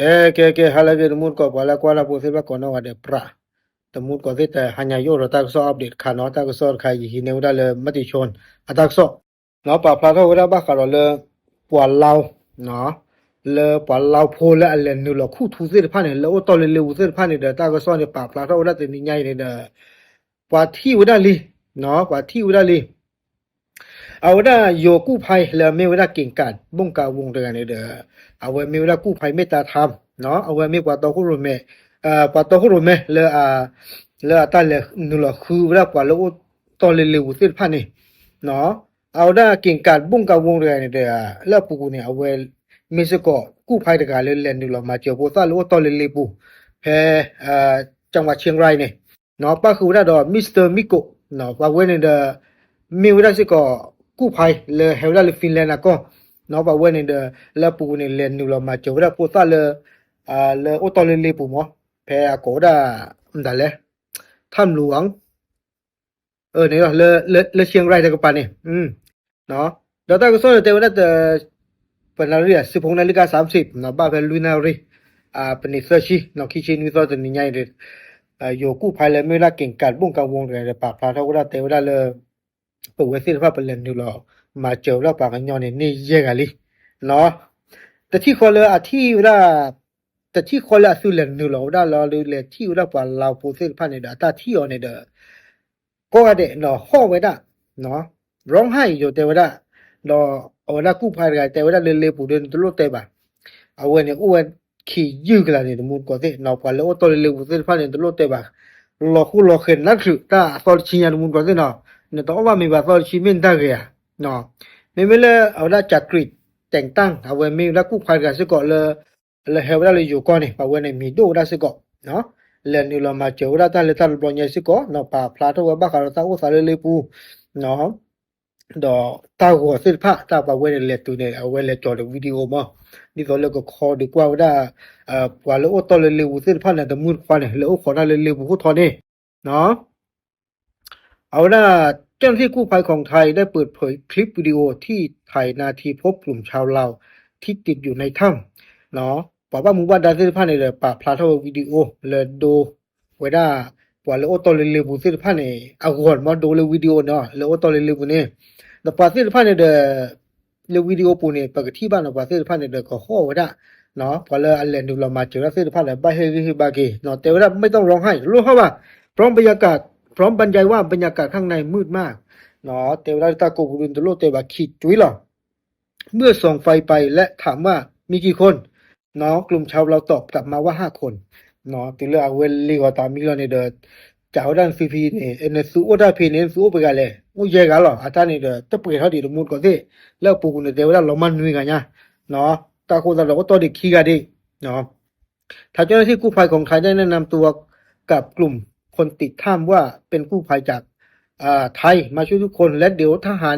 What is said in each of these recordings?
ကဲ ကဲ ကဲ ဟါလၢအဂ့ၤ တမူတကိး ပှၤလၢကွၢ်တၢ်ဖိသ့ၣ်တဖၣ်ကိးနီၢ်ဂၤဒဲး ပြး တမူတကိးသ့ၣ် တဟါညါယအိၣ်ဒီးတၢ်ကစီၣ် update တခါနီၤ, တၢ်ကစီၣ်တခါ ယဟံးန့ၢ်ဝဲဒၣ်လၢ မၤတံၣ်ဆိ အတၢ်ကစီၣ် ပာ်ဖျါထီၣ်ဝဲဒၣ်ဘၣ်ဃးဒီးလၢ ပှၤလီၤ လၢပှၤလီၤဖိလၢအလဲၤနုာ်လီၤခူၣ်ထူသ့ၣ်တဖၣ်န့ၣ် လၢအိၣ်တီၢ်လၢလ့ပူၤသ့ၣ်တဖၣ်န့ၣ်ဒီး တၢ်ကစီၣ်န့ၣ် ပာ်ဖျါထီၣ်ဝဲဒၣ်တနံၤညါအံၤန့ၣ်ဒီး ပှၤထံၣ်ဝဲဒၣ်လံ, ပှၤထံၣ်ဝဲဒၣ်လံ အဝဲဒၣ်ယိၤကူၣ်ဖဲလၢအမ့ၢ်ဝဲဒၣ် က့ၤကးဘိၣ်ကးဝူတဂၤန့ၣ်ဒီး အဝဲမ့ၢ်ဝဲဒၣ်ကူၣ်ဖဲမ့ၢ်တၢ်ထါ, အဝဲမ့ၢ်ပှၤတီခိၣ်ရိၣ်မဲ, ပှၤတီခိၣ်ရိၣ်မဲလၢ လၢအတၢ်လဲၤနုာ်လီၤဃုဝဲဒၣ်ပှၤလၢအိၣ်တီၢ်လၢလ့ပူၤသ့ၣ်တဖၣ်န့ၣ်, အဝဲဒၣ်က့ၤကးဘိၣ်ကးဝူတဂၤန့ၣ်ဒီး လၢအပူၤကွံာ်န့ၣ် အဝဲ မ့ၢ်စ့ၢ်ကီးကူၣ်ဖဲတဂၤလၢလဲၤနုာ်လီၤမၤစၢၤဖိသၣ်လၢအိၣ်တီၢ်လၢလ့ပူၤ ဖဲ ကၠၣ်ဝါဆ့ၣ်ရၢၣ်န့ၣ် ပၣ်ဃုာ်ဝဲဒၣ်ဒီး Mister Miko ပှၤဝဲန့ၣ်ဒီး မ့ၢ်ဝဲဒၣ်စ့ၢ်ကီး ကူၣ်ဖဲလၢဟဲဝဲဒၣ်လၢ Finland အကီၢ်, ပှၤဝဲန့ၣ်ဒီး လၢအပူၤကွံာ်န့ၣ် လဲၤနုာ်လီၤမၤစၢၤဝဲဒၣ်ဖိသၣ်လၢ လၢအိၣ်တီၢ်လၢလ့ပူၤမး, ဖဲအကိးဝဲဒၣ် မတၤလဲၣ် ထၣ်မလူၤအီၤ န့ၣ်လီၤ လၢဆ့ၣ်ရၢၣ်တကပၤန့ၣ် ဒီးတၢ်ကစီၣ်န့ၣ်တဲဝဲဒၣ် ပနၣ်ရံၣ် ဆံဖိနၣ်ရံၣ်ကါ သၢဆံ ဘၣ်ဖဲလွံၢ်နၣ်ရံၣ် ပနံးသၢဆံ ခံဆံနွံသီတနံၤညါအံၤ ယိၤကူၣ်ဖဲလၢမ့ၢ်ဝဲဒၣ်က့ၤကးဘိၣ်ကးဝူတဂၤဒီး ပာ်ဖျါထီၣ်ဝဲဒၣ်တဲဝဲဒၣ်လၢ ပဝဲသ့ၣ်တဖၣ်ပလဲၤနုာ်လီၤမၤစၢၤဝဲဒၣ်ပှၤကညီန့ၣ် န့ၢ်ယဲၢ်ဂၤလံ တထံၣ်ဃီလၢအထံၣ်ဝဲဒၣ် တထံၣ်ဃီလၢအသုလဲၤနုာ်လီၤဝဲဒၣ်လီၤ ဒုးလဲၤထံၣ်ဝဲဒၣ်ပှၤလီၤဖိသ့ၣ်တဖၣ်န့ၣ်ဒီး အတၢ်ထံၣ်အီၤန့ၣ်ဒီး ကိးဂၤဒဲးနီၤ ဟီၣ်ဝဲဒၣ် ရီဟၣ်အံၤ ယိၤတဲဝဲဒၣ် ဒီးအဝဲဒၣ်ကူၣ်ဖဲတဂၤတဲဝဲဒၣ်လၢလ့ပူၤဒီး နတလိၣ်တဲဘၣ် အဝဲန့ၣ်အိၣ်ဝဲခံယုၢ်ကလးန့ၣ် တမူတကိးသ့ၣ်နီၤ ပှၤလၢအိၣ်တီၢ်လၢလ့ပူၤသ့ၣ်တဖၣ်န့ၣ် နတလိၣ်တဲဘၣ် လီၤဃူလီၤဃဲၤနးတချုး တၢ်အသီတဆံညါ တမူတကိးသ့ၣ်နီၤ နတအီၣ်ဘၣ်မ့ၤဘၣ်သီတဆံ မ့ၢ်နတၢ်ဂ့ၤဧါ မ့မ့ၢ်လၢအဝဲဒၣ် ကးကြံး တဲာ်တၢ် အဝဲမ့ၢ်ဝဲဒၣ်ကူၣ်ဖဲတဂၤစ့ၢ်ကီးလၢ လၢဟဲဝဲဒၣ်လၢယိၤကီၢ်န့ၣ် ပှၤဝဲန့ၣ်မံၤဒိၣ်ဝဲဒၣ်စ့ၢ်ကီး လဲၤနုာ်လီၤမၤစၢၤဝဲဒၣ်တၢ်လၢတၢ်တဘျီညါစ့ၢ်ကီးနီၤ ပာ်ဖျါထီၣ်ဝဲဘၣ်ဃးဒီးတၢ်အိၣ်သးလၢလ့ပူၤ ဒီးတၢ်ဂီၤသ့ၣ်တဖၣ် တၢ်ပှၤဝဲန့ၣ်လဲၤတုၤန့ၣ် အဝဲလဲၤကၠီၤဒီး video မး ဒ်သိးလၢကခီဒုးကွၢ်ဝဲဒၣ် ပှၤလၢအိၣ်တီၢ်လၢလ့ပူၤသ့ၣ်တဖၣ်န့ၣ် တမုၢ်တခွါန့ၣ် လၢအိၣ်ခိးတၢ်လၢလ့ပူၤခိၣ်ထီန့ၣ် အဝဲဒၣ် เจ้าหน้าที่กู้ภัยของไทยได้เปิดเผยคลิปวิดีโอที่ถ่ายนาทีพบกลุ่มชาวลาวที่ติดอยู่ในถ้ำ ပှၤဘၣ်မူဘၣ်ဒါသ့ၣ်တဖၣ်န့ၣ်ဒီး ပာ်ဖျါထီၣ်ဝဲ video လၢဒိဝဲဒၣ် ပှၤလၢအိၣ်တီၢ်လၢလ့ပူၤသ့ၣ်တဖၣ်န့ၣ် အဂီၢ်မ့ၢ်ဒိလၢ video န့ၣ် လၢအိၣ်တီၢ်လၢလ့ပူၤန့ၣ် ဒီးပှၤသ့ၣ်တဖၣ်န့ၣ်ဒီး လၢ video ပူၤန့ၣ် ပကထံၣ်ဘၣ်နီၤ ပှၤသ့ၣ်တဖၣ်န့ၣ်ဒီးကဟီၣ်ဝဲဒၣ် ပှၤလၢအလဲၤနုာ်လီၤမၤစၢၤတၢ်သ့ၣ်တဖၣ်ဒီး ဘၣ်ဟ့ၣ်ဂံၢ်ဟ့ၣ်ဘါက့ၤ တဲဝဲဒၣ် ไม่ต้องร้องไห้ တလိၣ်ဟီၣ်ဘၣ် พร้อมบรรยากาศ พร้อมบรรยายว่าบรรยากาศข้างในมืดมาก တဲဝဲဒၣ်တၢ်ကိးပူၤဒုး နတလိၣ်တဲဘၣ် ခံတွံၢ်လီၤ เมื่อส่องไฟไปและถามว่ามีกี่คน กลุ่มชาวลาวตอบกลับมาว่าห้าคน တုၤလၢအဝဲလ့ၢ်ဂီၤတၢ်မံလီၤန့ၣ်ဒီး ကးဝဲဒၣ်နသုဖံန့ၣ် နသုအိၣ်တၢ်ဖံန့ၣ် နသုအိၣ်ပှဲၤဂၤလဲၣ် အိၣ်ယဲၢ်ဂၤလီၤ အတၢ်န့ၣ်ဒီး တပှဲၤထီၣ်ဒံးတမူတကိးသ့ၣ် လၢအပူၤကွံာ်န့ၣ် တဲဝဲဒၣ်လီၤမၢ်နွံဂၤညါ တၢ်ဃိသတးဒီးအိၣ်တီၢ်ဒံးခံဂၤဒံး ทางเจ้าหน้าที่กู้ภัยของไทยได้แนะนำตัวกับกลุ่มคนติดถ้ำว่าเป็นกู้ภัยจากอ่าไทยมาช่วยทุกคนและเดี๋ยวทหา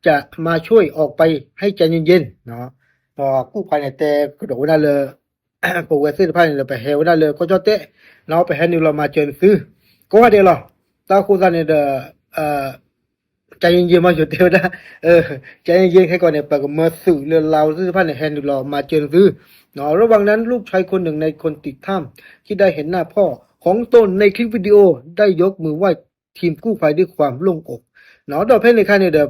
รจะมาช่วยออกไปให้ใจเย็นๆ เนาะ ဒီးကူၣ်ဖဲန့ၣ်တဲကဒီးဝဲဒၣ်လၢ ပဝဲသ့ၣ်တဖၣ်န့ၣ်ဒီး ပဟဲဝဲဒၣ်လၢကီၢ်ကၠီၣ်တဲၣ် ဒီးပဟဲနုာ်လီၤမၤစၢၤနသု ကိးဂၤဒဲးလီၤ တၢ်ဃိသတးန့ၣ်ဒီး ကယံယံမး ယတဲဝဲဒၣ် ကယံယံခဲကီးန့ၣ် ပကမၢသုးလၢလါသ့ၣ်တဖၣ်န့ၣ် ဟဲနုာ်လီၤမၤစၢၤနသု ระหว่างนั้นลูกชายคนหนึ่งในคนติดถ้ำที่ได้เห็นหน้าพ่อของตนในคลิปวิดีโอ ได้ยกมือไหว้ทีมกู้ภัยด้วยความโล่งอก ဒီးဖဲန့ၣ်အခါန့ၣ်ဒီး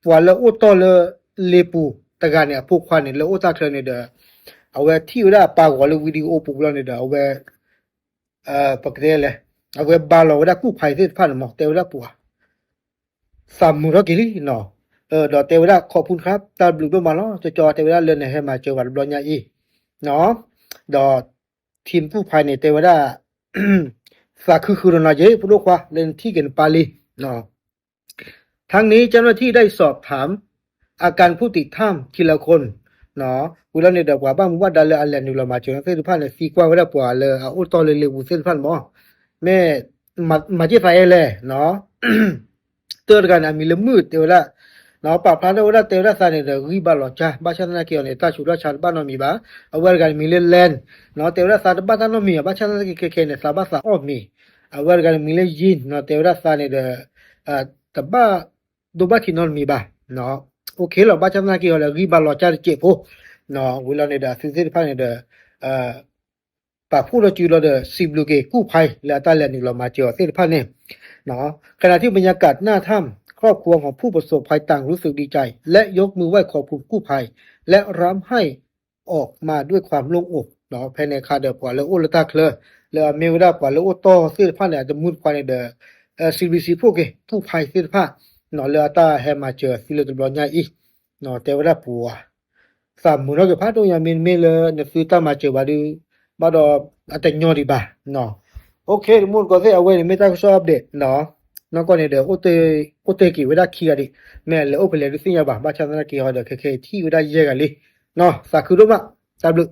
ပှၤလၢအိၣ်တီၢ်လၢလ့ပူၤတဂၤန့ၣ် အဖိခွါန့ၣ် လၢအိၣ်တၢ်ချၢန့ၣ်ဒီး အဝဲထံၣ်ဝဲဒၣ်အပၢ်ဂီၤလၢ video ပူၤလီၤန့ၣ်ဒီး အဝဲ ပကတဲလဲၣ် အဝဲဘါလီၤဝဲဒၣ်ကူၣ်ဖဲသ့ၣ်တဖၣ်န့ၣ်မး တဲဝဲဒၣ်ပှၤ သးမုာ်ထီၣ်က့ၤလံနီၤ ဒီးတဲဝဲဒၣ် ขอบคุณครับ တၢ်ဘျုးဒိၣ်မးလီၤ ကၠီကၠီတဲဝဲဒၣ်လၢနဟဲမၤစၢၤပှၤတဘျီညါအံၤ ဒီး team ကူၣ်ဖဲန့ၣ် တဲဝဲဒၣ် သးခုဃုာ်ဒီးနီၤက့ၤ ဖိဒိၣ်ခွါ လၢနထံၣ်က့ၤနပၢ်လံ ทั้งนี้เจ้าหน้าที่ได้สอบถามอาการผู้ติดถ้ำทีละคน ဝံၤလီၤန့ၣ်ဒီး ပှၤဘၣ်မူဘၣ်ဒါလၢအလဲၤနုာ်လီၤမၤစၢၤသ့ၣ်တဖၣ်န့ၣ် သံကွၢ်ဝဲဒၣ်ပှၤလၢအအိၣ်တီၢ်လၢလ့ပူၤသ့ၣ်တဖၣ်န့ၣ်မး မ့ၢ် မၤက့ၢ်သးအဲလဲၣ် တၢတဂၤန့ၣ် အမံၤလၢမုၢ်တဲဝဲဒၣ် ပာ်ဖျါထီၣ်ဝဲဒၣ်တဲဝဲဒၣ်သးန့ၣ်ဒီး ဂံၢ်ဘါလီၤကၢ် ဘၣ်ဆၣ်သနာ်က့အီၤန့ၣ် တၢ်ဆူးတၢ်ဆါတဘၣ်နီတမံၤဘၣ်. အဝဲတဂၤန့ၣ်မံၤလၢ Land တဲဝဲဒၣ်သးတဘၣ်တၢ်နီတမံၤဘၣ် ဘၣ်ဆၣ်သနာ်က့ခဲခဲန့ၣ် သးဘၣ်သးအီၣ်မ့ၤ. အဝဲတဂၤန့ၣ်မံၤလၢ Yin တဲဝဲဒၣ်သးန့ၣ်ဒီး တဘၣ်ဒိဘၣ်ထံးနီတမံၤဘၣ်. အိၣ်ခ့လီၤ ဘၣ်ဆၣ်သနာ်က့အီၤဒီး ဂံၢ်ဘါလီၤကၢ်တစဲးဖိ ဝံၤလီၤန့ၣ်ဒီး အသုးသ့ၣ်တဖၣ်န့ၣ်ဒီး ပာ်ဖှိၣ်ထီၣ်စုလီၤဒီး စံးဘျုးက့ၤ กู้ภัย လၢအတၢ်လဲၤနုာ်လီၤမၤစၢၤအီၤသ့ၣ်တဖၣ်န့ၣ် ขณะที่บรรยากาศหน้าถ้ำ ครอบครัวของผู้ประสบภัยต่างรู้สึกดีใจ และยกมือไหว้ขอบคุณกู้ภัย และร่ำไห้ออกมาด้วยความโล่งอก ဖဲန့ၣ်အခါဒီး ပှၤလၢအိၣ်လၢတၢ်ချၢ လၢအမ့ၢ်ဝဲဒၣ်ပှၤလၢအိၣ်တီၢ်သ့ၣ်တဖၣ်န့ၣ် အတမူတခွါန့ၣ်ဒီး စံးဘျုးစံးဖှိၣ်က့ၤ กู้ภัย သ့ၣ်တဖၣ် လၢအတၢ်ဟဲမၤစၢၤအီၤသုလၢတဘျီညါအံၤ တဲဝဲဒၣ်ပှၤ သးမုာ်ထီၣ်က့ၤဖးဒိၣ်ညါ မ့တမ့ၢ်လၢနသုတၢ်မၤစၢၤဘၣ်ဒီး ဘၣ်ဒီးအတညီဒံးဘၣ်. OK တမူတကိးသ့ၣ် အဝဲန့ၣ်မ့ၢ်တၢ်ကစီၣ် update နီၢ်ကီၢ်န့ၣ်ဒီး အိၣ်တ့ၢ်က့ၤဝဲဒၣ်ခံဂၤဒံး မ့ၢ်လဲၤအိၣ်ဖဲလဲၣ်ဒုးသ့ၣ်ညါဘၣ် ဘၣ်ဆၣ်သနာ်က့ဟီဒီး ခဲခဲအံၤထံၣ်ဝဲဒၣ်ယဲၢ်ဂၤလံ. သးခုဒိၣ်မး တၢ်ဘျုး